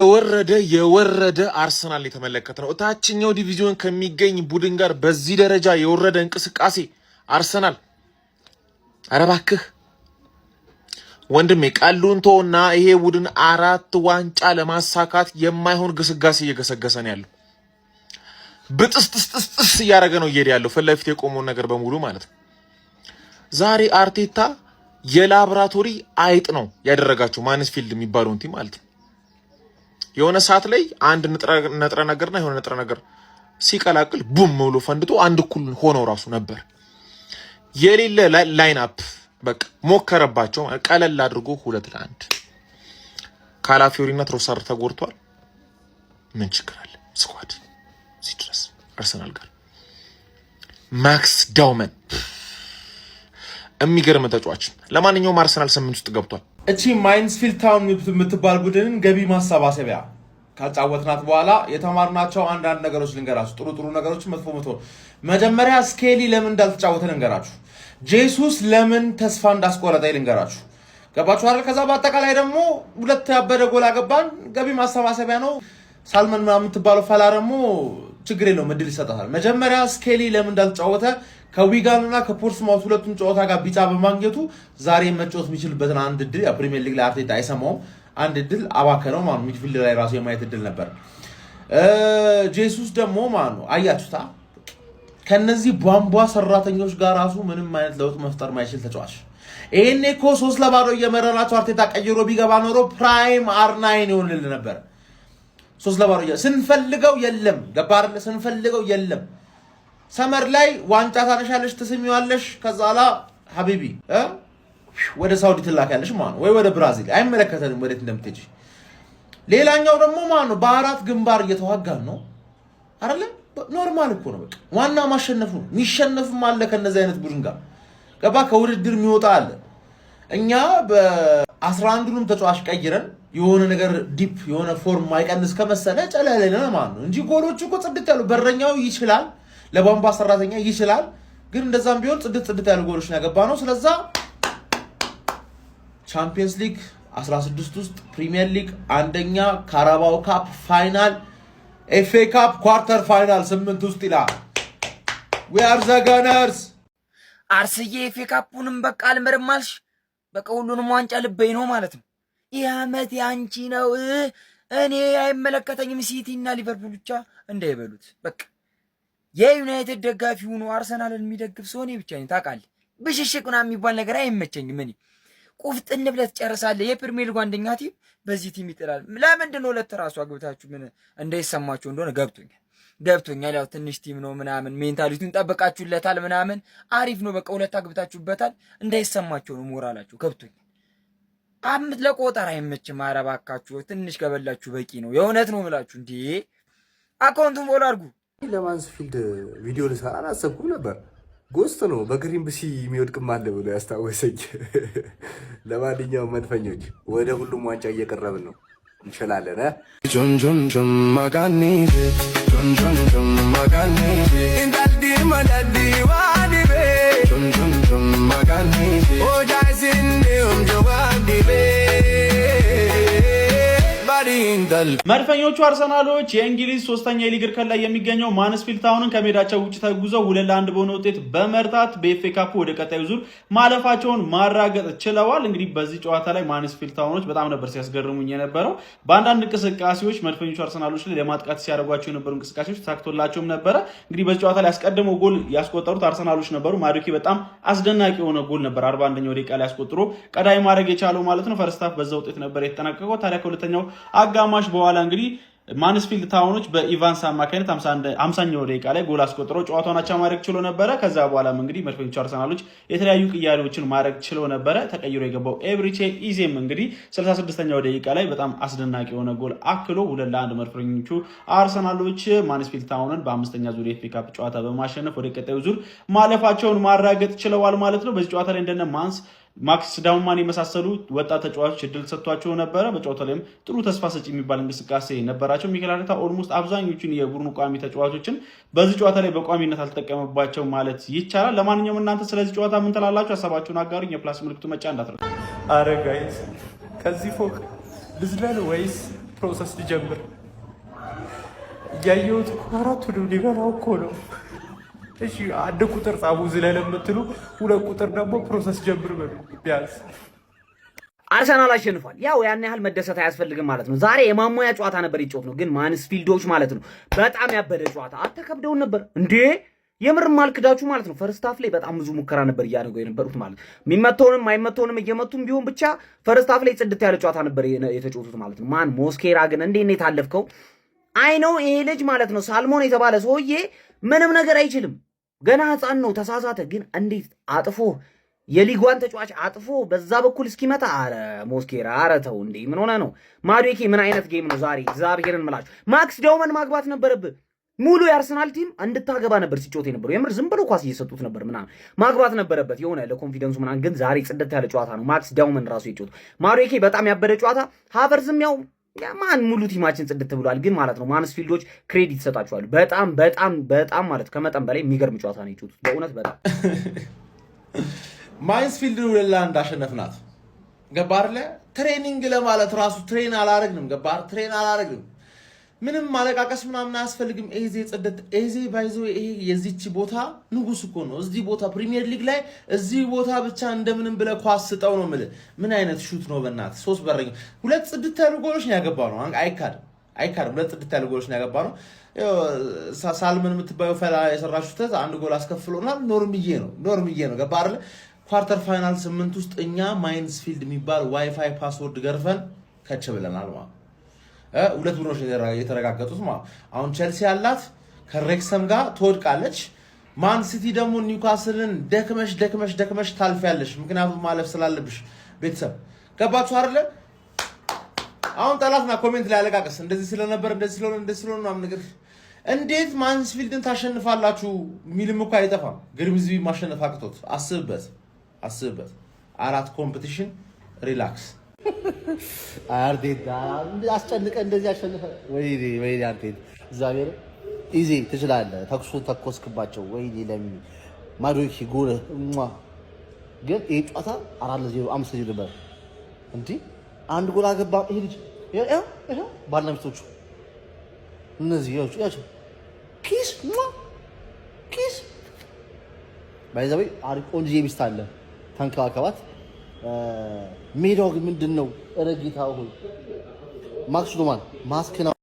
የወረደ የወረደ አርሰናል የተመለከትነው። ታችኛው ዲቪዚዮን ከሚገኝ ቡድን ጋር በዚህ ደረጃ የወረደ እንቅስቃሴ አርሰናል። ኧረ እባክህ ወንድሜ ቀሉን ተውና ይሄ ቡድን አራት ዋንጫ ለማሳካት የማይሆን ግስጋሴ እየገሰገሰ ነው ያለው። ብጥስጥስጥስጥስ እያደረገ ነው እየሄደ ያለው ፊት ለፊት የቆመውን ነገር በሙሉ ማለት ነው። ዛሬ አርቴታ የላብራቶሪ አይጥ ነው ያደረጋቸው ማንስፊልድ የሚባለውን team ማለት ነው። የሆነ ሰዓት ላይ አንድ ንጥረ ነገርና የሆነ ንጥረ ነገር ሲቀላቅል boom ብሎ ፈንድቶ አንድ እኩል ሆነው ራሱ ነበር። የሌለ line up በቃ ሞከረባቸው። ቀለል አድርጎ 2-1። ካላፊዮሪና ትሮሳርድ ተጎድቷል። ምን ችግር አለ? Squad እዚህ ድረስ አርሰናል ጋር ማክስ ዳውመን የሚገርም ተጫዋች። ለማንኛውም አርሰናል 8 ውስጥ ገብቷል። እቺ ማይንስፊልድ ታውን የምትባል ቡድንን ገቢ ማሰባሰቢያ ካጫወትናት በኋላ የተማርናቸው አንዳንድ ነገሮች ልንገራችሁ። ጥሩ ጥሩ ነገሮች፣ መጥፎ መጥፎ። መጀመሪያ ስኬሊ ለምን እንዳልተጫወተ ልንገራችሁ። ጄሱስ ለምን ተስፋ እንዳስቆረጠ ልንገራችሁ። ገባችሁ አይደል? ከዛ በአጠቃላይ ደግሞ ሁለት ያበደ ጎል አገባን። ገቢ ማሰባሰቢያ ነው። ሳልመን ምናምን የምትባለው ፈላ ደግሞ ችግር የለውም፣ እድል ይሰጣታል። መጀመሪያ ስኬሊ ለምን እንዳልተጫወተ፣ ከዊጋን እና ከፖርትስማውት ሁለቱም ጨዋታ ጋር ቢጫ በማግኘቱ ዛሬ መጫወት የሚችልበትን አንድ እድል ፕሪሚየር ሊግ ላይ አርቴታ አይሰማውም። አንድ እድል አባከነው ማለት midfield ላይ ራሱ የማየት እድል ነበር። ጄሱስ ደግሞ ማለት ነው አያችሁታ፣ ከነዚህ ቧንቧ ሰራተኞች ጋር ራሱ ምንም አይነት ለውጥ መፍጠር ማይችል ተጫዋች። ይሄኔ እኮ 3-0 እየመረናቸው አርቴታ ቀይሮ ቢገባ ኖሮ prime R9 ይሆንል ነበር። 3-0 ስንፈልገው የለም፣ ገባ አይደለ? ስንፈልገው የለም። Summer ላይ ዋንጫ ታነሻለሽ፣ ትስሚዋለሽ። ከዛ ላ حبيبي ወደ ሳውዲ ትላኪያለሽ ማለት ነው፣ ወይ ወደ ብራዚል። አይመለከተንም ወዴት እንደምትሄጂ። ሌላኛው ደግሞ ማለት ነው በአራት ግንባር እየተዋጋን ነው አይደለ? Normal እኮ ነው። በቃ ዋና ማሸነፉ ነው። የሚሸነፍም አለ ከነዚህ አይነት ቡድን ጋር፣ ገባ፣ ከውድድር የሚወጣ አለ። እኛ በ11ዱንም ተጫዋች ቀይረን የሆነ ነገር deep የሆነ form ማይቀንስ ከመሰለ ጨለለነ ማለት ነው እንጂ ጎሎቹ እኮ ጽድት ያሉ፣ በረኛው ይችላል፣ ለቧንቧ ሰራተኛ ይችላል። ግን እንደዛም ቢሆን ጽድት ጽድት ያሉ ጎሎች ነው ያገባ ነው። ስለዛ ቻምፒየንስ ሊግ 16 ውስጥ፣ ፕሪሚየር ሊግ አንደኛ፣ ካራባው ካፕ final፣ ኤፍኤ ካፕ quarter final 8 ውስጥ ይላል። We are the Gunners። አርስዬ ኤፍኤ ካፑንም በቃ አልምርም አልሽ። በቃ ሁሉንም ዋንጫ ልበይ ነው ማለት ነው። ይህ ዓመት ያንቺ ነው። እኔ አይመለከተኝም። ሲቲ እና ሊቨርፑል ብቻ እንዳይበሉት። በቃ የዩናይትድ ደጋፊ ሆኖ አርሰናልን የሚደግፍ ሰው እኔ ብቻ ነኝ። ታውቃለህ፣ ብሽሽቅ ምናምን የሚባል ነገር አይመቸኝም። እኔ ቁፍጥን ብለህ ትጨርሳለህ። የፕሪሚየር ሊጉ አንደኛ team በዚህ team ይጥላል። ለምንድን ነው ሁለት ራሱ አግብታችሁ ምን እንዳይሰማችሁ እንደሆነ ገብቶኛል ገብቶኛል። ያው ትንሽ team ነው ምናምን mentality ውን ጠብቃችሁለታል ምናምን አሪፍ ነው። በቃ ሁለት አግብታችሁበታል። እንዳይሰማቸው ነው ሞራላችሁ፣ ገብቶኛል። አምት ለቆጠር አይመችም። ኧረ እባካችሁ ትንሽ ከበላችሁ በቂ ነው። የእውነት ነው የምላችሁ። እንዴ account ኡን follow አድርጉ። ለማንስፊልድ ቪዲዮ ልሰራ አላሰብኩም ነበር። Ghost ነው በግሪን ብሲ የሚወድቅም አለ ብሎ ያስታወሰኝ። ለማንኛውም መድፈኞች ወደ ሁሉም ዋንጫ እየቀረብን ነው፣ እንችላለን። መድፈኞቹ አርሰናሎች የእንግሊዝ ሶስተኛ የሊግ እርከን ላይ የሚገኘው ማንስፊልድ ታውንን ከሜዳቸው ውጭ ተጉዘው 2-1 በሆነ ውጤት በመርታት በኤፍኤ ካፕ ወደ ቀጣዩ ዙር ማለፋቸውን ማረጋገጥ ችለዋል። እንግዲህ በዚህ ጨዋታ ላይ ማንስፊልድ ታውኖች በጣም ነበር ሲያስገርሙኝ የነበረው። በአንዳንድ እንቅስቃሴዎች መድፈኞቹ አርሰናሎች ላይ ለማጥቃት ሲያደርጓቸው የነበሩ እንቅስቃሴዎች ተሳክቶላቸውም ነበረ። እንግዲህ በዚህ ጨዋታ ላይ አስቀድመው ጎል ያስቆጠሩት አርሰናሎች ነበሩ። ማዱኬ በጣም አስደናቂ የሆነ ጎል ነበር 41ኛው ደቂቃ ላይ አስቆጥሮ ቀዳሚ ማድረግ የቻለው ማለት ነው። First half በዛ ውጤት ነበር የተጠናቀቀው። ታዲያ ከሁለተኛው አጋማሽ በኋላ እንግዲህ ማንስፊልድ ታውኖች በኢቫንስ አማካኝነት 50ኛው ደቂቃ ላይ ጎል አስቆጥረው ጨዋታውን አቻ ማድረግ ችሎ ነበረ። ከዛ በኋላም እንግዲህ መድፈኞቹ አርሰናሎች የተለያዩ ቅያሬዎችን ማድረግ ችሎ ነበረ። ተቀይሮ የገባው ኤብሪቼ ኢዜም እንግዲህ 66ኛው ደቂቃ ላይ በጣም አስደናቂ የሆነ ጎል አክሎ 2-1 መድፈኞቹ አርሰናሎች ማንስፊልድ ታውንን በአምስተኛ ዙር የኤፍኤ ካፕ ጨዋታ በማሸነፍ ወደ ቀጣዩ ዙር ማለፋቸውን ማረጋገጥ ችለዋል ማለት ነው። በዚህ ጨዋታ ላይ እንደነ ማክስ ዳውማን የመሳሰሉ ወጣት ተጫዋቾች እድል ሰጥቷቸው ነበረ። በጨዋታ ላይም ጥሩ ተስፋ ሰጪ የሚባል እንቅስቃሴ ነበራቸው። ሚኬል አርቴታ almost አብዛኞቹን የቡድኑ ቋሚ ተጫዋቾችን በዚህ ጨዋታ ላይ በቋሚነት አልተጠቀመባቸው ማለት ይቻላል። ለማንኛውም እናንተ ስለዚህ ጨዋታ ምን ትላላችሁ? ሀሳባችሁን አጋሩኝ። የ plus ምልክቱ መጫን እንዳትረሱ። አረ guys፣ ከዚህ ፎቅ ልዝለል ወይስ Process ሊጀምር እያየሁት እኮ አራቱንም ሊበላው እኮ ነው። እሺ አንድ ቁጥር ጻፉ ዝለል የምትሉ፣ 2 ቁጥር ደግሞ process ጀምር በሉ ቢያንስ። አርሰናል አሸንፏል። ያው ያን ያህል መደሰት አያስፈልግም ማለት ነው። ዛሬ የማሟያ ጨዋታ ነበር የተጫወትነው፣ ግን ማንስፊልዶች ማለት ነው በጣም ያበደ ጨዋታ አተከብደውን ነበር እንዴ፣ የምር ማልክዳችሁ ማለት ነው። First half ላይ በጣም ብዙ ሙከራ ነበር እያደረጉ የነበሩት ማለት ነው። የሚመታውንም አይመታውንም እየመቱም ቢሆን ብቻ first half ላይ ጽድት ያለ ጨዋታ ነበር የተጫወቱት ማለት ነው። ማን ሞስኬራ ግን እንዴት ነው የታለፍከው? I know ይሄ ልጅ ማለት ነው፣ ሳልሞን የተባለ ሰውዬ ምንም ነገር አይችልም። ገና ሕፃን ነው፣ ተሳሳተ። ግን እንዴት አጥፎ የሊጓን ተጫዋች አጥፎ በዛ በኩል እስኪመታ፣ አረ ሞስኬራ፣ አረ ተው እንዴ! ምን ሆነ ነው? ማዱዌኬ ምን አይነት game ነው ዛሬ? እግዚአብሔርን ምላችሁ ማክስ ዳውመን ማግባት ነበረብህ። ሙሉ የአርሰናል team እንድታገባ ነበር ሲጫወት የነበረው። የምር ዝም ብሎ ኳስ እየሰጡት ነበር ምናምን፣ ማግባት ነበረበት የሆነ ለ confidence ኡ ምናምን። ግን ዛሬ ጽድት ያለ ጨዋታ ነው ማክስ ዳውመን ራሱ የጫወተው። ማዱዌኬ በጣም ያበደ ጨዋታ። ሃቨርዝም ያው ማን ሙሉ team ኣችን ጽድት ብሏል። ግን ማለት ነው ማንስፊልዶች credit ይሰጣቸዋል። በጣም በጣም በጣም ማለት ከመጠን በላይ የሚገርም ጨዋታ ነው የጫወቱት በእውነት በጣም። ማንስፊልድ 2-1 አሸነፍናት። ገባ አይደለ? Training ለማለት ራሱ train አላረግንም። ገባ? Train አላረግንም። ምንም ማለቃቀስ ምናምን አያስፈልግም። ኤዜ ጽድት፣ ኤዜ by the way ይሄ የዚች ቦታ ንጉስ እኮ ነው። እዚህ ቦታ ፕሪሚየር ሊግ ላይ እዚህ ቦታ ብቻ እንደምንም ብለህ ኳስ ስጠው ነው የምልህ። ምን አይነት shoot ነው በእናትህ! ሶስት በረኛ፣ ሁለት ጽድት ያሉ ጎሎች ነው ያገባ ነው። አይካድም፣ አይካድም። ሁለት ጽድት ያሉ ጎሎች ነው ያገባ ነው። ሳልመን የምትባየው ፈላ የሰራችው ስህተት አንድ ጎል አስከፍሎናል። ኖርምዬ ነው፣ ኖርምዬ ነው። ገባ አይደለ? Quarter final ስምንት ውስጥ እኛ ማይንስፊልድ የሚባል WiFi password ገርፈን ከች ብለናል ማለት። ሁለት ቡድኖች የተረጋገጡት ማለት አሁን ቸልሲ ያላት ከሬክሰም ጋር ትወድቃለች። ማን ሲቲ ደግሞ ኒውካስልን ደክመሽ ደክመሽ ደክመሽ ታልፊያለሽ። ምክንያቱም ማለፍ ስላለብሽ። ቤተሰብ ገባችሁ አይደለ? አሁን ጠላትና comment ላይ አለቃቀስ እንደዚህ ስለነበር፣ እንደዚህ ስለሆነ፣ እንደዚህ ስለሆነ ምናምን ነገር፣ እንዴት ማንስፊልድን ታሸንፋላችሁ የሚልም እኮ አይጠፋም። ግሪምዝቢ ማሸነፍ አቅቶት፣ አስብበት፣ አስብበት። አራት competition relax። አርቴታ አስጨንቀ እንደዚህ አሸንፈ። ወይኔ ወይኔ፣ አርቴታ እግዚአብሔር ኢዜ ትችላለህ። ተኩሱን ተኮስክባቸው። ወይኔ ለሚ ማዶኪ ጎል። ግን ይህ ጨዋታ 4-0፣ 5-0 ነበር። እንዲህ አንድ ጎል አገባ ይሄ ልጅ። ባልና ሚስቶቹ እነዚህ ያቸው kiss kiss። By the way አሪፍ ቆንጆ ሚስት አለ፣ ተንከባከባት። ሜዳው ግን ምንድን ነው? ኧረ ጌታ ሆይ፣ ማክስ ዶማን ማስክና